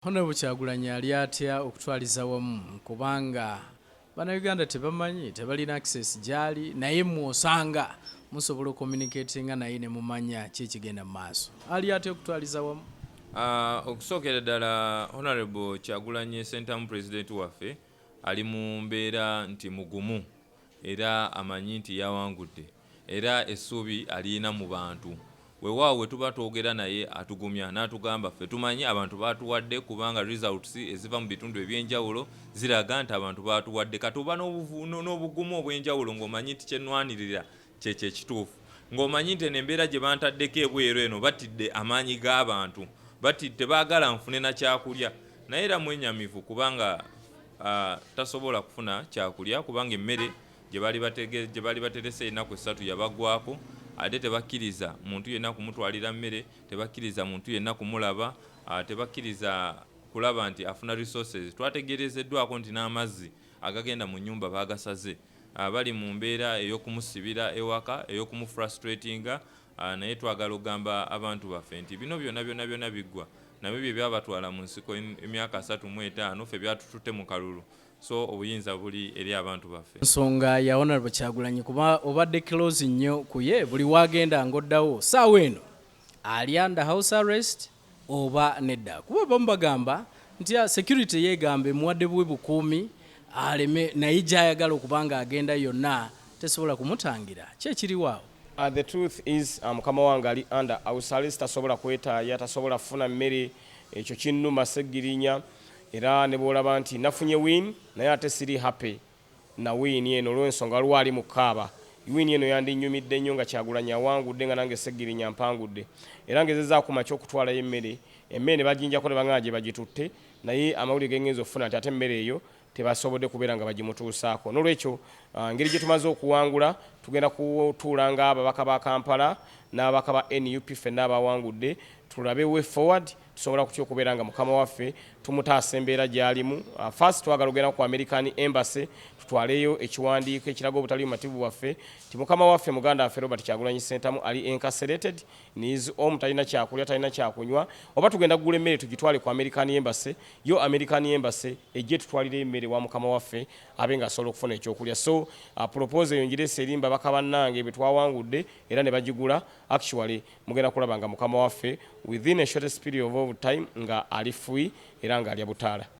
Honorable Kyagulanyi ali atya okutwaliza wamu? Kubanga Bannayuganda tebamanyi, tebalina access gyali, naye mwosanga musobola ocommunicatinga naye ne mumanya ki ekigenda mu maaso. Ali atya okutwaliza wamu? Okusookera ddala, Honorable Kyagulanyi Sentamu, president waffe, ali mu mbeera nti mugumu era amanyi nti yawangudde, era essuubi aliyina mu bantu. Weewaawo we tuba twogera naye atugumya n'atugamba, "Ffe tumanyi abantu batuwadde," kubanga results eziva mu bitundu ebyenjawulo ziraga nti abantu batuwadde. Kati oba n'obugumu obw'enjawulo ng'omanyi nti kyenwanirira kyekyo ekituufu, ng'omanyi nti eno embeera gye bantaddeko ebweru eno, batidde amaanyi g'abantu, bati tebaagala nfune na kyakulya. Naye era mwenyamivu kubanga tasobola kufuna kyakulya, kubanga emmere gye baali baterese ennaku 3 yabaggwako. Ate tebakkiriza muntu yenna kumutwalira mmere, tebakkiriza muntu yenna kumulaba, tebakkiriza kulaba nti afuna resources. Twategeerezeddwako nti n'amazzi agagenda mu nnyumba baagasaze. Bali mu mbeera ey'okumusibira ewaka, ey'okumufrustratinga. Naye twagala okugamba abantu baffe nti bino byonna byonna byonna biggwa. Nabyo bye byabatwala mu nsiko emyaka 35, ffe byatututte mu kalulu. So obuyinza buli eri abantu baffe. Nsonga ya Honorable Kyagulanyi, kuba obadde close nnyo ku ye, buli wagenda ng'oddawo, saawa eno ali under house arrest oba nedda? Kuba bamu bagamba nti security yeegamba emuwadde buwi bukuumi aleme, naye gy'ayagala okuba nga agenda yonna tesobola kumutangira. Ki ekiriwo awo? The truth is, mukama wange ali under house arrest, tasobola kwetaaya, tasobola kufuna mmere. Ekyo kinnuma, Seggirinya. Era ne bwolaba nti nafunye win, naye ate siri happy na win eno olw'ensonga waliwo ali mu kaaba. Win eno yandinyumidde nnyo nga Kyagulanyi awangudde, nga nange Seggirinya mpangudde. Era ngezezaako makya okutwalayo emmere, emmere ne baginjako ne baŋŋamba gye bagitutte. Naye amawulire gengenza okufuna nti ate emmere eyo tebasobodde kubeera nga bagimutuusaako. N'olwekyo ngeri gye tumaze okuwangula, tugenda kutuula nga ababaka ba Kampala n'ababaka ba NUP ffenna abawangudde, tulabe way forward, tusobola kutya okubeera nga mukama waffe tumutaasa embeera gy'alimu. First twagala okugenda ku American Embassy tutwaleyo ekiwandiiko ekiraga obutali bumativu bwaffe nti mukama waffe, muganda waffe Robert Kyagulanyi Sentamu ali incarcerated in his home, talina kyakulya, talina kyakunywa. Oba tugenda kugula emmere tugitwale ku American Embassy, yo American Embassy ejje tutwalire emmere wa mukama waffe abe ng'asobola okufuna ekyokulya. So proposal eyo ngirese eri mbabaka bannange bwe twawangudde era ne bagigula. Actually mugenda kulaba nga mukama waffe within a shortest period of time nga ali free era ng'alya butaala.